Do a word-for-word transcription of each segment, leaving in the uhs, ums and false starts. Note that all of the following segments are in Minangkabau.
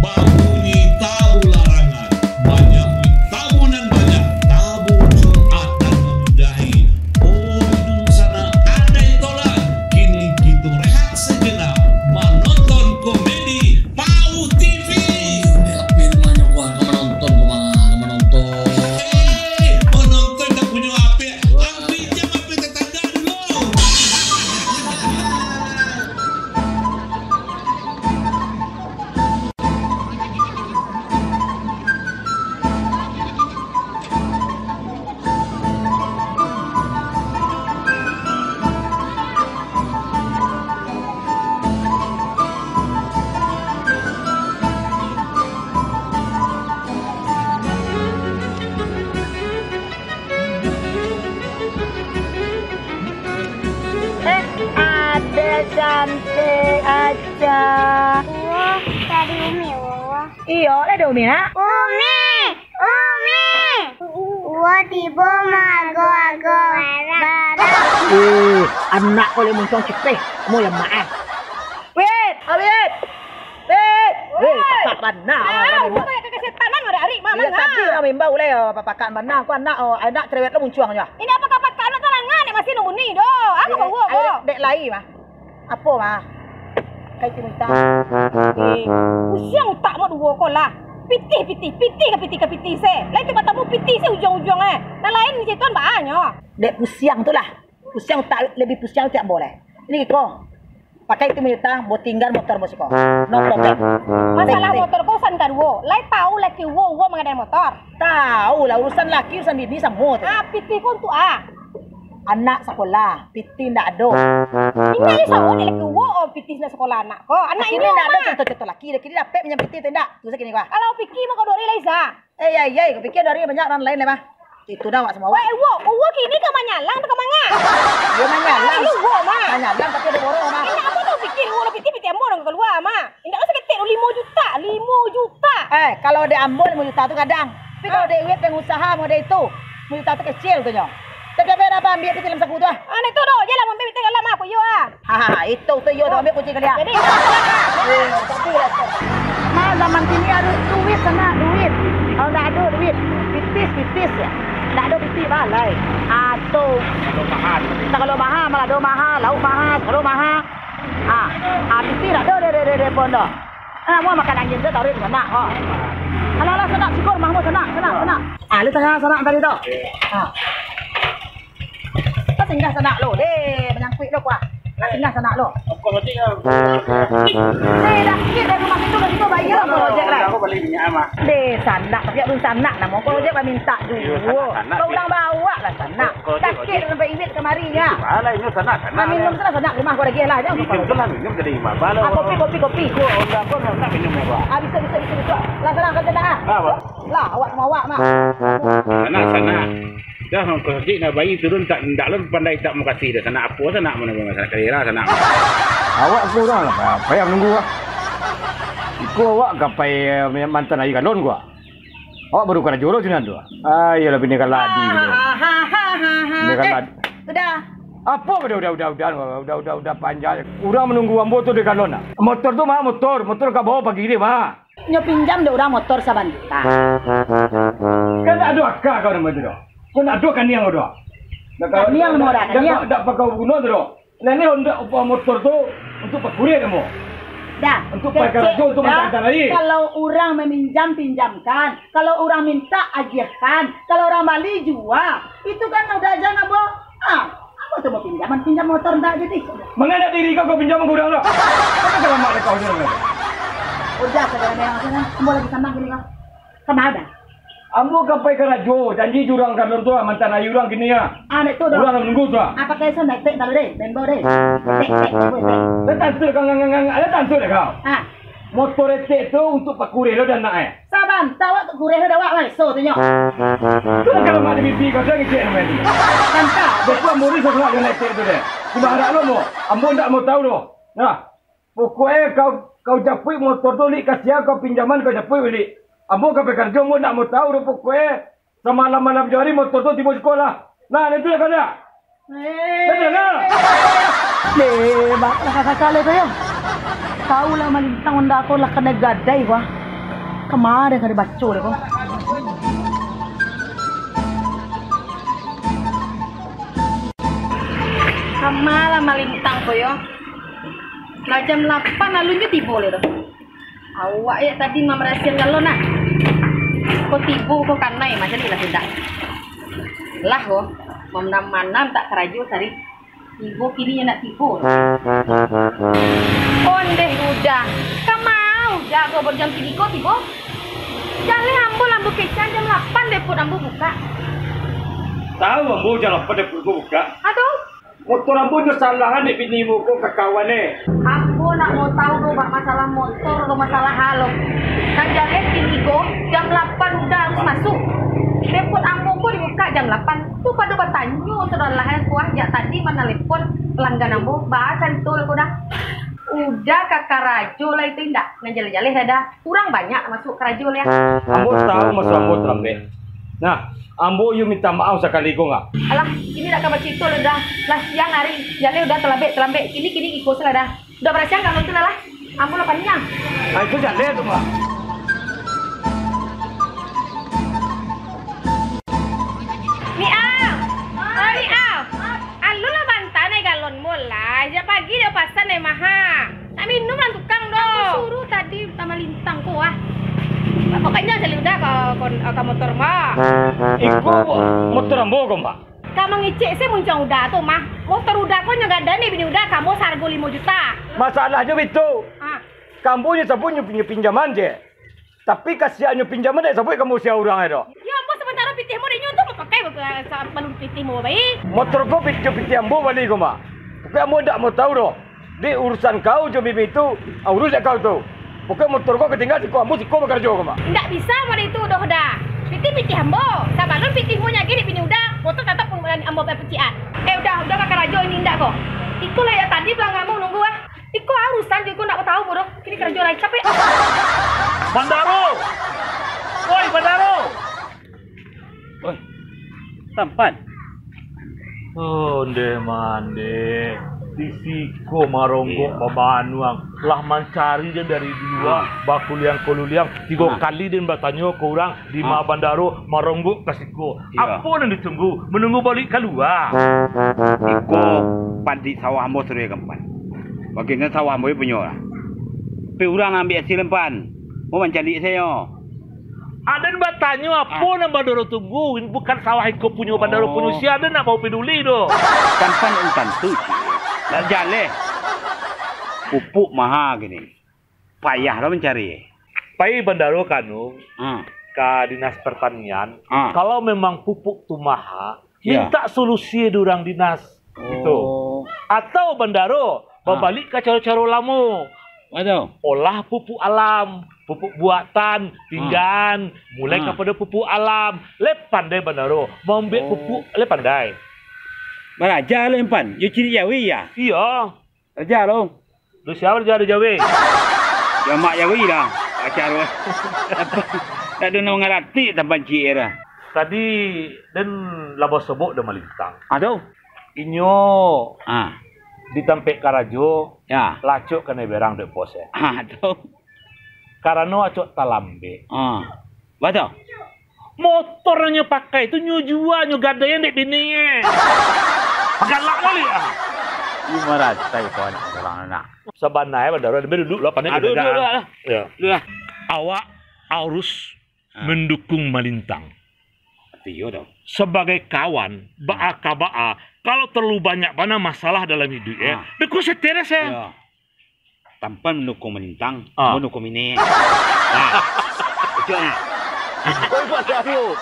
Babunyi tabu larangan, manyambuik tamu nan banyak, tabu Jumat nan mamudahi. Oh, dunsanak, andai tolan, kini kito rehat sajenak manonton komedi Pau T V. Tapi namonyo kuah ka manonton, kuah ka manonton. Eh, manonton tak punyo H P, ambiak jam H P tatangga dulu. Eh, ada cantik aja. Wah, tadi Umi, wah. Iyo, lah ada Umi, nak. Umi, Umi. Wah, tibo maago-ago barang. Eh, anak kau leh muncuang cipeh, kamu lemak, eh. Wit, Awit. Wit. Wih, pakak bana. Ah, awak kayak kesetanan, ada ari, Mak. Iya, tadi lah mimbau lah, ya, pakak bana. Aku anak, oh, anak cerewet lo muncuang nyo. Ini apa kapak anak talangan, nek masih nunggu ni doh. Aku bawa, dek, dek lai, mah. Apo, mah? Kai timun itam. Eh, pusiang utak mo duo ko lah. Pitih, pitih, pitih ka pitih ka pitih se. Lai tu batamu pitih se ujuang-ujuang, eh. Nan lain ni ceton baa nyo. Dek pusiang tu lah. Pusiang utak, lebih pusiang utak boleh. Ini ko. Pakai tu minutang, bo tinggal motor bo siko. No problem. Masalah motor ko urusan kaduo. Lai tahu laki uwo, uwo mangadai motor? Tahu lah, urusan laki, urusan bini samo tu. Ah, pitih ko untuk ah. Anak sakolah, pitih ndak ado. Indak yo sawo dek laki uwo, oh, pitih ndak sakolah anak ko. Anak ini ndak ado contoh-contoh laki, laki ni dapek minjam pitih tu ndak? Tu sakini ko. Kalau pikir mah ko dori lai sa. Eh, yai, yai, kau pikir dari banyak urang lain lai, mah. Itu dah awak semua awak. Weh, uwo, uwo kini ka manyalang tu ka manga? Iyo, manyalang. Lu uwo, mah. Manyalang tapi ada borong, mah. Indak apo tu pikir, uwo lah pitih, pitih ambo dong kalua, mah. Indak usah ketek tu, limo juta, limo juta. Eh, kalau dek ambo limo juta tu kadang. Tapi kalau dek Iwit pengusaha model itu, limo juta tu kecil tu nyo. Tapi apa nak ambiak pitih dalam saku tu, ah? Ah, nak tu doh, je lah, ambiak pitih dalam aku, iyo, ah. Ha, itu tu iyo tu, ambiak kunci kalian. Jadi, mah zaman kini harus duit sanak, duit. Kalau ndak ado duit, pitih, pitih ya. Ndak ado pitih balai. Ado. Kalau mahal, malah ado mahal, lauk mahal, kalau mahal. Ah, ah, pitih ndak ado, de, de, de, de, pun doh. Ah, mau makan angin tu, taruh di sanak, oh. Alah, alah, sanak, syukur, mahmud, sanak, sanak, sanak. Ah, lu tengah sanak tadi tu. Ah. Kau singgah sanak lo, deh, manyangkuik lo kuah. Kau singgah sanak lo. Ongkos ojek lah. Eh, dah sikit dari rumah situ ke situ bayar ongkos ojek lah. Aku beli minyak, Mak. Deh, sanak, tapi alun sanak namo ongkos ojek lah minta juo. Kau ulang bawa lah sanak. Sakit sampai Iwit kamari nya. Alah, ini sanak, sanak. Minum sanak, sanak rumah kau lagi lah. Jangan minum tu lah, minum tadi lima balo. Ah, kopi, kopi, kopi. Kau, kau nak minum apa? Ah, bisa, bisa, bisa, bisa. Lah, sanak, kau sanak, ah. Apa? Lah, awak sama awak, Mak. Sanak, sanak. Dah, kau sakik nak bayi turun, tak, ndak lo pandai tak mau kasih dah. Sanak apo, sanak mano, sanak kalera, sanak. Awak kurang lah, apa yang nunggu, ah? Iko awak kapai, eh, mantan ayi galon gua. Awak baru karajo lo sinan tu. Ah, iyolah, bini kaladi tu. Bini kaladi. Eh, udah. Apo udah, udah, udah, udah, udah, udah, udah panjang. Urang manunggu ambo tu di galon, ah. Motor tu mah, motor, motor ka bawa pagi ni, mah. Nyo pinjam dek urang motor sabanta. Kan ndak ado aka kau namo itu doh. Kau ndak ado kaniang kau doh. Kaniang namo urang, kaniang. Ndak, ndak pakau guno tu doh. Nah, ni Honda upah motor tu untuk pakureh namo. Dah. Untuk kecek pakai karajo, untuk dah, mantan-mantan lai. Kalau urang maminjam, pinjamkan. Kalau urang minta, agihkan. Kalau urang bali, jua. Itu kan udah aja nabo. Ah, apa tu mau pinjaman, pinjam motor ndak jadi. Mangana diri kau, kau pinjam ke urang tu? Apa selamat kau je? Udah, saudara merah sana. Ambo lagi sanang gini kau. Sama ada. Ambo ka pai karajo, janji jo urang galon tu, ah, mantan ayi urang kini, ah. Ah, dek tu, dek. Urang nunggu tu, ah. Ah, pakai sound effect talu deh, bembo deh. Tek, tek, tek, tek. Dah tantu kau, ngang, ngang, ngang, dah tantu dah kau. Ah. Motor etek tu untuk pakureh lo dan nak, eh. Saban, tawak tu kureh lo dawak, weh, so tu nyo. Tu lah kalau mak di mimpi kau, dah ngecek nama tu. Mantap. Betul, ambo ni sesuai dengan etek tu deh. Cuma harap lo, mo. Ambo ndak mau tahu doh. Nah. Pokoknyo kau, kau japuik motor tu, Lik, kasian kau pinjaman, kau japuik, Lik. Ambo ka pai karajo, ambo ndak mau tahu doh, pokoknyo samalam-malam jo hari motor tu tibo sikolah. Nah, itu lah kau dah. Eh. Betul lah. Deh, bak-, lah kakak leh tu yo. Tahu lah malintang Honda ko lah kanai gadai, wah. Kama den ka dibaco deh ko. Kama lah malintang ko yo. Lah jam lapan alun jo tibo lai tu. Awak yo tadi mamarasian galon nah. Ko tibo ko kanai macam ni lah sudah. Lah ko, mamanam-manam tak karajo sari. Tibo kini nyo nak tibo. Ondeh Uda, kama Uda ko baru jam tigo tibo? Jaleh ambo lah ambo kecek jam lapan depot ambo bukak. Tahu ambo jam lapan depot ambo bukak. Aduh. Motor ambo nyo salah dek bini ambo ko ka kawan e. Ambo nak mau tahu do bak masalah motor atau masalah halo. Nan jaleh kini ko jam lapan Uda harus masuk. Depot ambo ko dibukak jam lapan. Tu pado batanyo sudah lah, eh, kuah jak tadi manalepon pelanggan ambo, baa carito lah ko dah. Uda ka karajo lah itu indak, nan jaleh-jaleh dah dah. Urang banyak masuk karajo lah. Ambo tahu maksud ambo talambek. Nah, ambo iyo minta maaf sakali ko ngah. Alah, kini dak ka bacito lah dah. Lah siang hari, jaleh Uda talambek-talambek. Kini, kini iko lah dah. Uda barasiahan galon tu lah lah. Ambo lah paniang. Ah, itu jaleh tu, Mak. Ni ah. Oh, ni ah. Alun lah banta nai galon mo lah. Jak pagi dio pasan nai maha. Nak minum lah tukang do. Aku suruh tadi tamalintang ko ah. Kok kenyang sali Uda ka, ka, ka motor mah. Iko motor ambo ko, Mak. Ka mangecek se muncang Uda tu mah. Motor Uda ko nyo gadai ni bini Uda kamo sahargo limo juta. Masalahnyo bitu. Ah. Kambo nyo sabuik nyo pinjam-pinjaman je. Tapi kasian nyo pinjaman dek sabuik kambo sia urang ai do. Yo ambo sementara pitih mo dek nyo tu mapakai balun pitih mo baik. Motor ko pit-, jo pitih ambo bali ko mah. Tapi ambo ndak mau tahu do. Di urusan kau jo Mimi tu, ah, urus dek kau tu. Pokok motor ko katinggal siko, ambo siko bakarajo ko mah. Ndak bisa model itu doh dah. Pitih pitih ambo. Sabalun pitih mo nyagi dek bini Uda, motor tatap pun ambo pacik-an. Eh Uda, Uda bakarajo ini indak ko? Iko lah jak tadi balangah ambo nunggu ah. Iko urusan jo iko ndak batahu bodoh. Kini karajo lai capek. Bandaro! Oi, Bandaro! Oi, Tampan. Ondeh mandeh, di siko maronggok babanuang, lah mancari den dari dulu, ah, bakuliang-kuliang, tigo kali den batanyo ka urang, di ma Bandaro maronggok ka siko. Iyo. Apo nan ditunggu? Manunggu baliak kalua. Iko padik sawah ambo sudah kampan. Bagian sawah ambo punyo lah. Tapi urang ambiak hasil empan. Mau mancaliak sajo. Aden batanyo apo nan Bandaro tunggu? Bukan sawah iko punyo, Bandaro punyo. Oh. Sia aden nak bawa peduli doh. Kan pan intan tu, Cik. Nak jaleh. Pupuk maha kini. Payah lo mancari. Pai Bandaro kanu, hmm, ka Dinas Pertanian. Hmm. Kalau memang pupuk tu maha, iya, mintak solusi di urang dinas. Gitu. Oh. Atau Bandaro babalik ka caro-caro lamo. Olah pupuk alam, pupuk buatan, pinggan, mulai kapado pupuk alam. Lai pandai Bandaro maambiak pupuk, lai pandai. Baraja lo, Empan, yo ciri jawi ya? Iyo. Raja lo. Lu sia raja, raja jawi? Yo mak jawi lah. Raja lo. Tak ado nan mangarati tampan ciek dah. Tadi den lah basobok dek Malintang. Aduh. Inyo di tampek karajo, ya, lah acok kanai berang dek bos, eh. Aduh. Karano acok talambek. Ah. Batua. Motor nan nyo pakai tu nyo jua, nyo gadaian dek bini, eh. Galak kali, ah. Ni maratai kawan urang anak. Sabana, eh, Bandaro, ambiak duduak lah, pandai. Aduh, duduak lah. Ya. Duduak lah. Awak harus mendukung Malintang. Iyo dah. Sabagai kawan, baa ka baa, kalau terlalu banyak bana masalah dalam iduik, eh, beko stres, eh. Iyo. Tampan mendukung Malintang, mendukung Mine. Nah, itu nah. Oi, Pak Daru.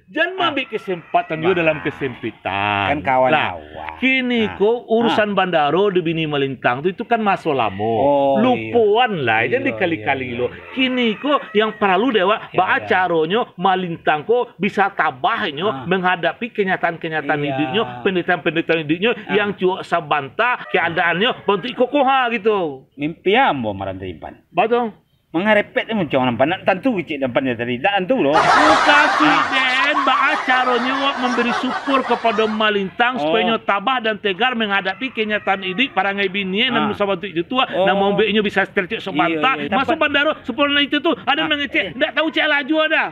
Jan maambiak kesempatan juo dalam kesempitan. Kan kawan awak. Kini ko urusan Bandaro di bini Malintang tu, itu kan maso lamo. Oh, iyo. Lupoan lah, jan dikali-kali lo. Kini ko yang paralu dek awak, baa caronyo Malintang ko bisa tabah inyo menghadapi kenyataan-kenyataan iduiknyo, penderitaan-penderitaan iduiknyo yang cubo sabanta keadaannyo bantuak iko ko ha gitu. Mimpi ambo marantau Impan. Batua. Mangarepek tu muncang nampak, nak tantu kecek nampak tadi. Tak tantu lo. Bukan si Den. Baa caronyo awak mambari support kapado Malintang, supayo inyo tabah dan tegar manghadapi kanyataan iduik parangai binian nan susah bantuak itu tu, nan mambuek inyo bisa tercek sobanta. Masuak bandaro, support nan itu tu, ado mangecek, ndak tahu cek laju ada.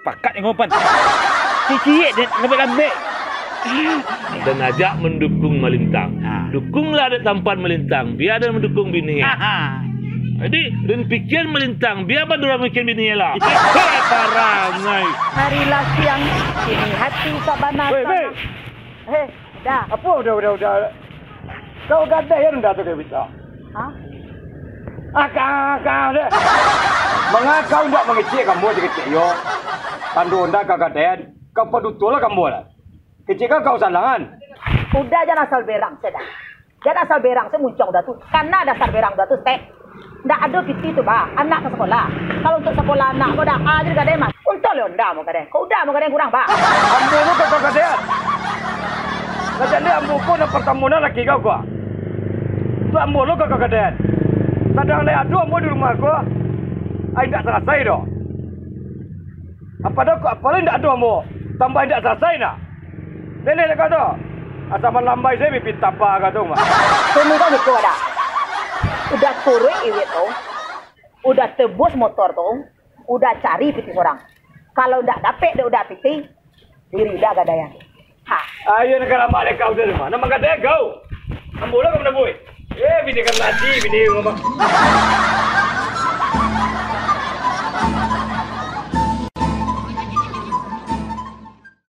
Pakat nengok pan. Ciciak dek lambek-lambek. Dan ajak mandukung Malintang. Dukunglah dek tampan Malintang, bia den mandukung bini. Jadi, den pikian Malintang, bia bandaro mikian bini lah. Heh, parangai. Hari lah siang, kini hati sabana. Weh, weh. Heh, dah. Apo udah, udah, udah? Kau gadai ya rendah tu kayak bisa. Hah? Akang, akang deh. Manga kau ndak mangecek kambo kecek yo? Tando ndak kagadayan, kau paduto lah kambo lah. Kecek kau, kau salangan. Udah jan asal berang, sudah. Jan asal berang, se muncang udah tu. Kana dasar berang udah tu, step. Ndak ado piti tu, bah. Anak ka sakolah. Kalau untuak sakolah anak, kau dah aja gadai, mah. Untuak le onda mau gadai. Kau udah mau gadai kurang, bah. Ambo lo kagagadean. Lah jadi ambo ko nan partamo nan laki kau ko. Tu ambo lo kagagadean. Sadang lai ado ambo di rumah ko. Ai indak salasai doh. Apa dah ko, apo lai indak ado ambo. Tambah indak salasai nah. Nenek kau tu. Asa malambai sajo pipi tapa kau tu mah. Tunggu kau biko dah. Udah turuik iwik tu. Udah tebus motor tu. Udah cari piti sorang. Kalau ndak dapek dek udah piti, diri udah gadaian. Ha. Ayo nak karamak dek kau dari mana? Nama gadai kau? Ambo lah kau nak buat. Eh, bini kan lagi, bini rumah.